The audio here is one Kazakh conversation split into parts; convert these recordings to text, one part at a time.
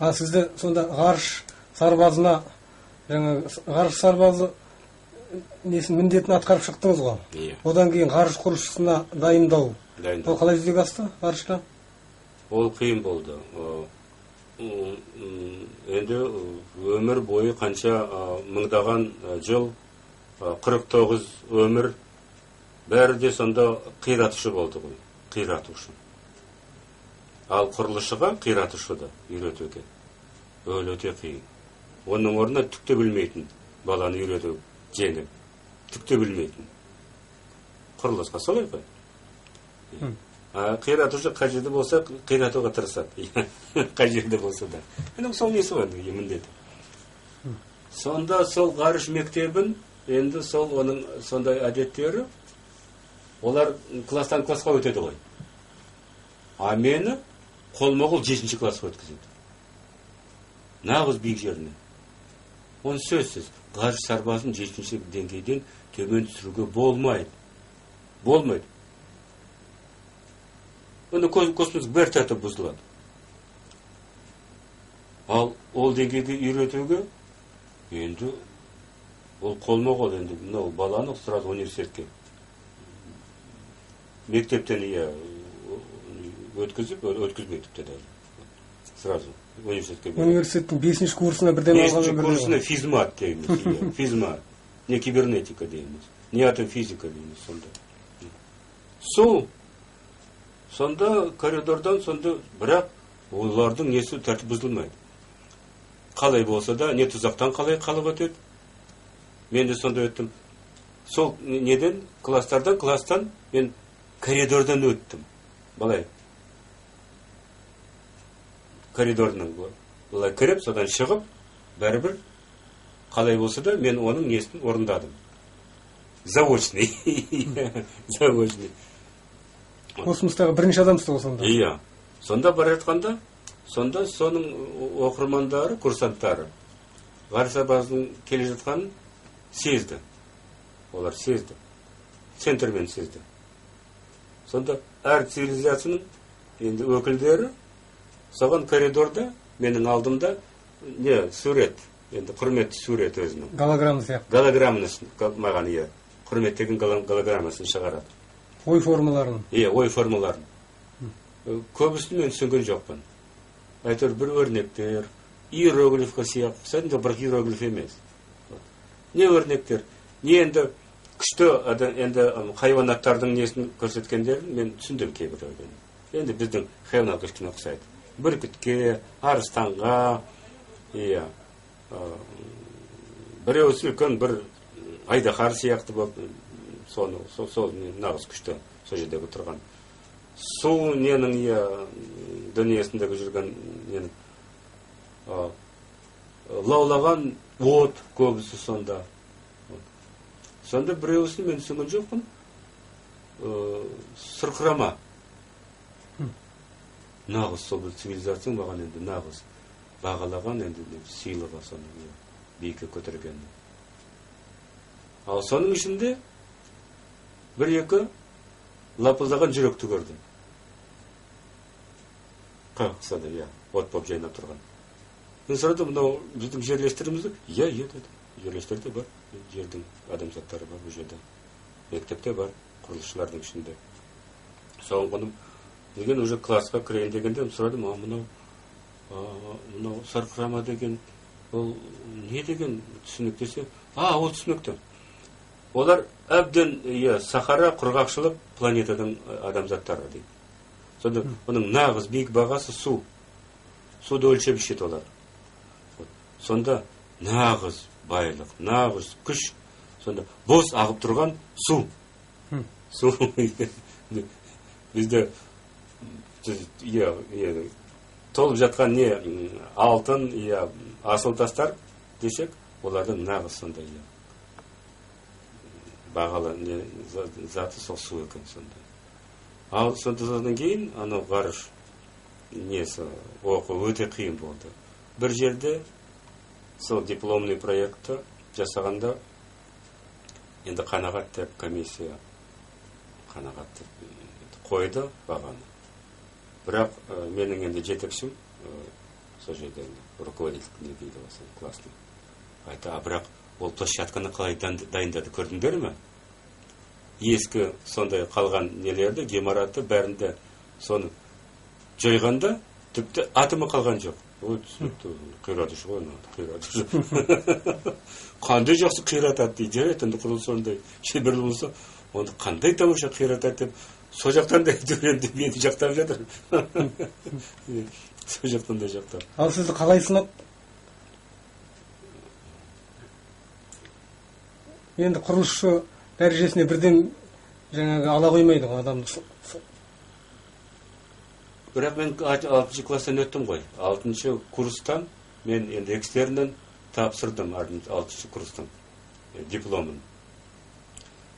А сізді сонда ғарыш сарбазына, жаңа ғарыш сарбазы несін, міндетін атқарып шықтыңыз ғой? Иә. Одан кейін ғарыш құрылысшысына дайындау. Дайындау. Ол қалай жүзеге асты ғарышта? Ол қиын болды. Енді өмір бойы қанша мыңдаған жыл, 49 өмір, бәрі де сонда қиратушы болды ғой, қиратушы. Ал құрылысшыға қиратушыды үйретуге ол өте қиын. Оның орнына түк те білмейтін баланы үйрету жеңіл, түк те білмейтін. Құрылысқа солай ғой. Қиратушы қай жерде болса қиратуға тырысады. Қай жерде болса да. Енді сол несі ғой енді міндеті. Сонда сол ғарыш мектебін, енді сол оның сондай әдеттері, олар класстан классқа өтеді ғой. А мені қолма-қол 7 классқа өткізеді. Нағыз биік жеріне. Оны сөзсіз ғарыш сарбазын 7 деңгейден төмен түсіруге болмайды. Болмайды. Онда космос бір тәртіп бұзылады. Ал ол деңгейге үйретуге енді ол қолма-қол енді мынау баланы сразу университетке мектептен өткізіп, өткізбейді тіпті даже. Сразу университетке береді. Университеттің 5 курсына бірден алған 5 өмірде курсына ғой. Физмат дейміз, иә, физмат, не кибернетика дейміз, не атом физика дейміз сонда. Сол сонда коридордан сонда, бірақ олардың несі тәртіп бұзылмайды. Қалай болса да, не тұзақтан қалай қалып өтеді. Мен де сонда өттім. Сол неден, класстардан, класстан мен коридордан өттім. Былай. Коридордың былай кіріп, содан шығып, бәрібір қалай болса да мен оның несін орындадым. Заочный. Заочный. Космостағы бірінші адамсыз ғой сонда? Иә. Сонда бара жатқанда, сонда соның оқырмандары, курсанттары ғарыш сарбазының келе жатқанын сезді. Олар сезді. Центрмен сезді. Сонда әр цивилизацияның енді өкілдері соған коридорда менің алдымда не сурет, енді құрметті сурет өзінің. Голограмма сияқты. Голограммасын маған, иә, құрметтеген голограммасын шығарады. Ой формаларын. Иә, ой формаларын. Көбісін мен түсінген жоқпын. Әйтеуір бір өрнектер, иероглифқа сияқты, ұқсайтын жоқ, бірақ иероглиф емес. Не өрнектер, не енді күшті енді хайуанаттардың несін көрсеткендерін мен түсіндім кейбіреулерін. Енді біздің хайуанатқа кішкене ұқсайды. Бүркітке, арыстанға, иә, біреусі үлкен бір айдаһар сияқты болып, сол нағыз күшті сол жердегі тұрған. Су ненің, иә, дүниесіндегі жүрген ненің, лаулаған от көбісі сонда. Сонда біреусін мен түсінген жоқпын, сырқырама. Нағыз сол бір цивилизацияның маған енді нағыз бағалаған енді сыйлығы соны, иә, биікке көтерген. Ал соның ішінде бір-екі лапылдаған жүректі көрдім. Қақсады, иә, от болып жайнап тұрған. Мен сұрадым, мынау біздің жерлестерімізді? Иә, иә, деді. Жерлестер де бар, жердің адамзаттары бар бұл жерде. Мектепте бар, құрылысшылардың ішінде. Соған қонып, деген уже классқа кірейін дегенде сұрадым, а мынау сарқырама деген, ол не деген түсінік десе, а, ол түсінікті. Олар әбден, иә, Сахара құрғақшылық планетаның адамзаттары дейді. Сонда оның нағыз биік бағасы су. Суды өлшеп ішеді олар. Сонда нағыз байлық, нағыз күш, сонда бос ағып тұрған су. Су. Бізде, иә, иә, толып жатқан не алтын, иә, асыл тастар десек, олардың нағыз сондай, иә, бағалы не заты сол су екен сонда. Ал сонда содан кейін анау ғарыш несі оқу өте қиын болды. Бір жерде сол дипломный проектті жасағанда енді қанағат деп комиссия қанағат деп қойды бағаны. Бірақ менің енді жетекшім Сол жерде руководитель не дейді ғой, классный. Айтты, а бірақ ол площадканы қалай дайындады, көрдіңдер ме? Ескі сондай қалған нелерді, геморатты бәрінде соны жойғанда тіпті атомы қалған жоқ. Ой, түсінікті, қиратушы ғой, қиратушы. Қандай жақсы қиратады дейді, жарайды, енді құрылыс сондай шеберлі болса, оны қандай тамаша қиратады деп, сол жақтан да енді мені жақтап жатыр. Сол жақтан да жақтап. Ал сізді қалай сынады? Енді құрылысшы дәрежесіне бірден жаңағы ала қоймайды ғой адамды. Бірақ мен 6 класстан өттім ғой. 6 курстан мен енді экстерннен тапсырдым 6 курстың дипломын.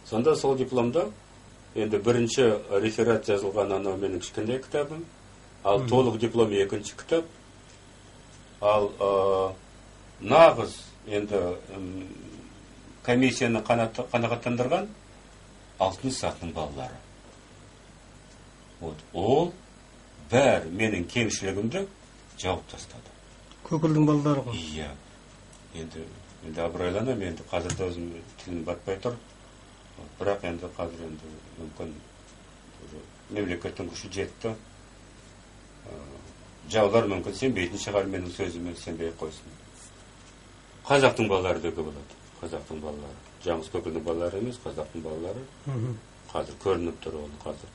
Сонда сол дипломда енді бірінші реферат жазылған анау менің кішкентай кітабым, ал толық диплом екінші кітап, ал нағыз енді комиссияны қанағаттандырған 6 сатының балалары. Вот, ол бәрі менің кемшілігімді жауып тастады. Көкілдің балалары ғой. Иә. Енді абыройланамын, енді қазір де өзім тілім батпай тұр. Бірақ енді қазір енді мүмкін мемлекеттің күші жетті. Жаулар мүмкін сенбейтін шығар менің сөзіме, сенбей қойсын. Қазақтың балалары деуге болады. Қазақтың балалары. Жаңғыз Көкілдің балалары емес, қазақтың балалары. Қазір көрініп тұр ол қазір.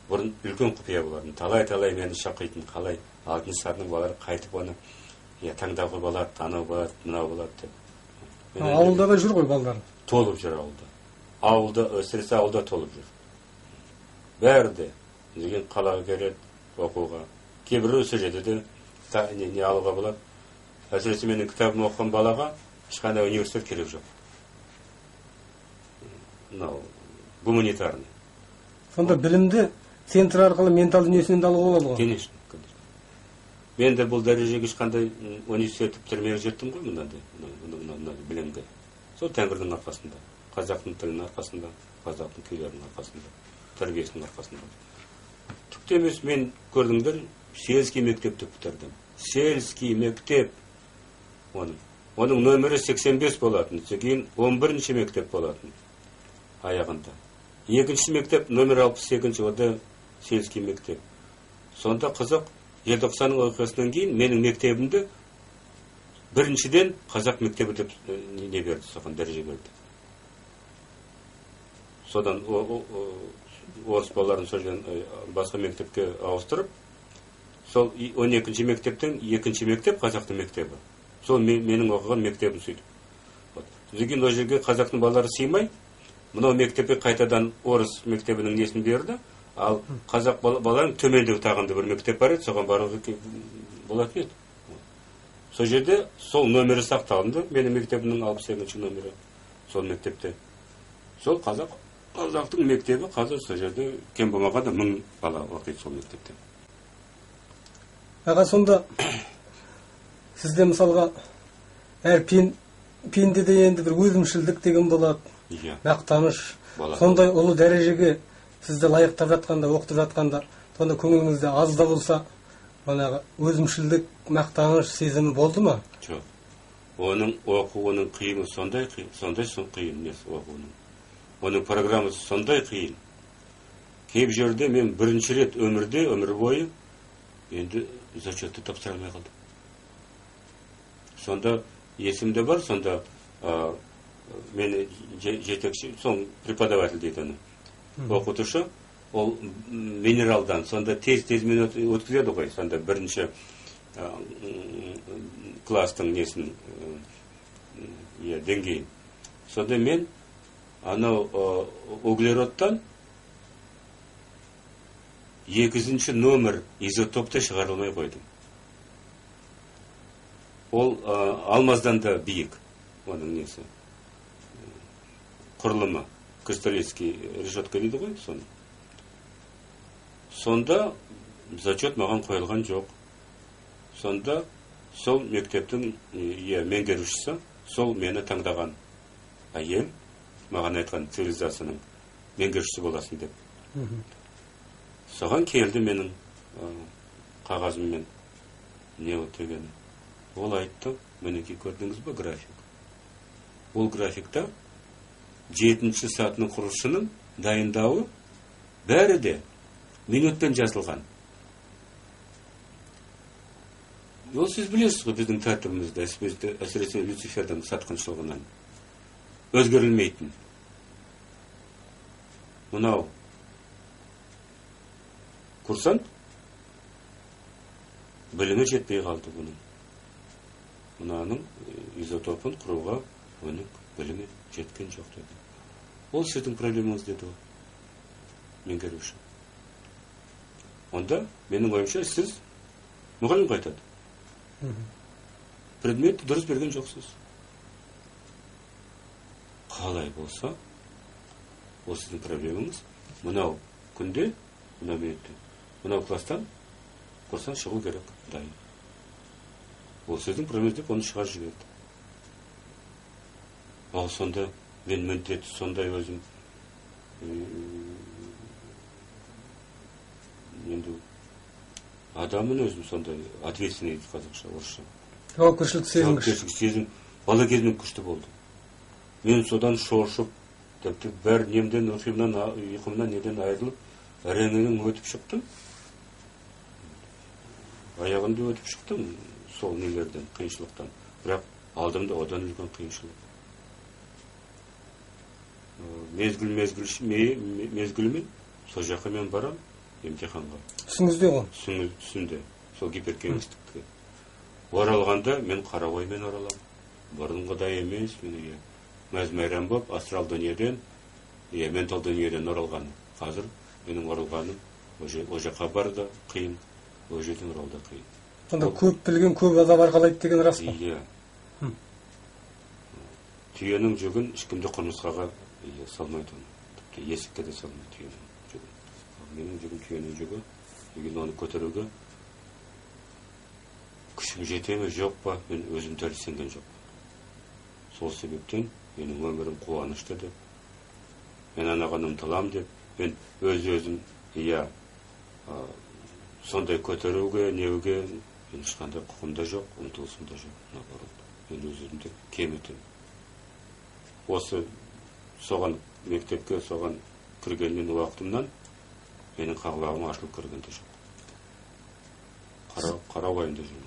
Бұрын үлкен құпия болатын. Талай-талай мені шақитын, қалай 6 сатының балалары қайтып оны таңдауға болады, анау болады, мынау болады деп. Ауылда да жүр ғой балалар. Толып жүр ауылда. Ауылда, әсіресе ауылда толып жүр. Бәрі де деген қалаға келеді оқуға. Кейбіреуі сол жерде де не алуға болады. Әсіресе менің кітабым оқыған балаға ешқандай университет керек жоқ. Мынау гуманитарный. Сонда білімді центр арқылы ментал дүниесінен де алуға болады ғой? Конечно, конечно. Мен де бұл дәрежеге ешқандай университет бітірмей жеттім ғой мынандай, мынандай білімге. Сол тәңірдің арқасында, қазақтың тілінің арқасында, қазақтың күйлерінің арқасында, тәрбиесінің арқасында. Түк те емес, мен көрдіңдер, сельский мектепті бітірдім. Сельский мектеп. Оның нөмірі 85 болатын, кейін 11-ші мектеп болатын аяғында. Екінші мектеп нөмір 62-ші, ода сельский мектеп. Сонда қызық, желтоқсанның оқиғасынан кейін менің мектебімді біріншіден қазақ мектебі деп не берді, соған дәреже берді. Содан орыс балаларын сол жерден басқа мектепке ауыстырып, сол 12-ші мектептен екінші мектеп қазақтың мектебі. Сол менің оқыған мектебім сөйтіп. Содан кейін ол жерге қазақтың балалары сыймай, мынау мектепке қайтадан орыс мектебінің несін берді, ал қазақ балаларының төмендегі тағында бір мектеп бар еді, соған баруға болатын еді. Сол жерде сол нөмірі сақталынды, менің мектебімнің 68-ші нөмірі сол мектепте. Сол қазақтың мектебі қазір сол жерде кем болмағанда 1000 бала оқиды сол мектепте. Аға, сонда сізде мысалға әр пендеде енді бір өзімшілдік деген болады, мақтаныш, сондай ұлы дәрежеге сізді лайықтап жатқанда, оқытып жатқанда, сонда көңіліңізде аз да болса манағы өзімшілдік, мақтаныш сезімі болды ма? Жоқ. Оның оқуының қиыны сондай қиын, сондай қиын несі оқуының. Оның программасы сондай қиын. Кейбір жерде мен бірінші рет өмірде, өмір бойы енді зачетті тапсыра алмай қалдым. Сонда есімде бар, сонда мені жетекші, сол преподаватель дейді оны, оқытушы, ол минералдан, сонда тез-тез мен өткізеді ғой, сонда бірінші класстың несін, деңгейін. Сонда мен анау углеродтан 2-ші нөмір изотопты шығарылмай қойдым. Ол алмаздан да биік, оның несі, құрылымы, кристаллический решетка дейді ғой, соны. Сонда зачет маған қойылған жоқ. Сонда сол мектептің меңгерушісі, сол мені таңдаған әйел, маған айтқан цивилизацияның меңгерушісі боласың деп. Соған келді менің қағазыммен. Не ол дегені? Ол айтты, мінекей көрдіңіз бе график? Ол графикта 7-ші сатының құрылысшының дайындауы бәрі де минутпен жазылған. Ол сіз білесіз ғой біздің тәртібімізді, әсіресе Люцифердің сатқыншылығынан өзгерілмейтін. Мынау курсант білімі жетпей қалды бұның. Мынаның изотопын құруға оның білімі жеткен жоқ деді. Ол сіздің проблемаңыз деді ол меңгеруші. Онда менің ойымша сіз мұғалімге айтады. Предметті дұрыс берген жоқсыз. Қалай болса, ол сіздің проблемаңыз. Мынау күнде, мынау минутте, мынау класстан курстан шығу керек дайын. Ол сіздің проблемаңыз деп оны шығарып жіберді. Ал сонда мен міндетті сондай өзім енді адамын өзім сондай ответственный дейді қазақша, орысша. Жауапкершілік сезім. Жауапкершілік сезім бала кезімнен күшті болды. Мен содан шошып, тіпті бәр немден, ұйқымнан неден айырылып, әрең өтіп шықтым. Аяғымды өтіп шықтым сол нелерден, қиыншылықтан. Бірақ алдымда одан үлкен қиыншылық. Мезгілмен сол жаққа мен барам емтиханға. Түсіңізде ғой? Түсімде, сол гиперкеңістікке. Оралғанда мен қара оймен ораламын. Бұрынғыдай емес, мен мәз-мейрам боп, астрал дүниеден, ментал дүниеден оралғаным. Қазір менің оралғаным ол жаққа бару да қиын, ол жерден оралу да қиын. Сонда көп білген көп азап арқалайды деген рас па? Иә. Түйенің жүгін ешкім де құмырсқаға салмайды оны. Тіпті есікке де салмайды түйенің жүгін. Менің жүгім түйенің жүгі, егер оны көтеруге күшім жете ме, жоқ па, мен өзім дәл сенген жоқпын. Сол себептен менің өмірім қуанышты деп, мен анаған ұмтылам деп, мен өз-өзім, сондай көтеруге, неуге, мен ешқандай құқым да жоқ, ұмтылысым да жоқ, наоборот. Мен өз-өзімді кем етемін. Осы соған мектепке, соған кіргеннен уақытымнан менің қабағым ашылып кірген де жоқ. Қара уайымда жүрмін.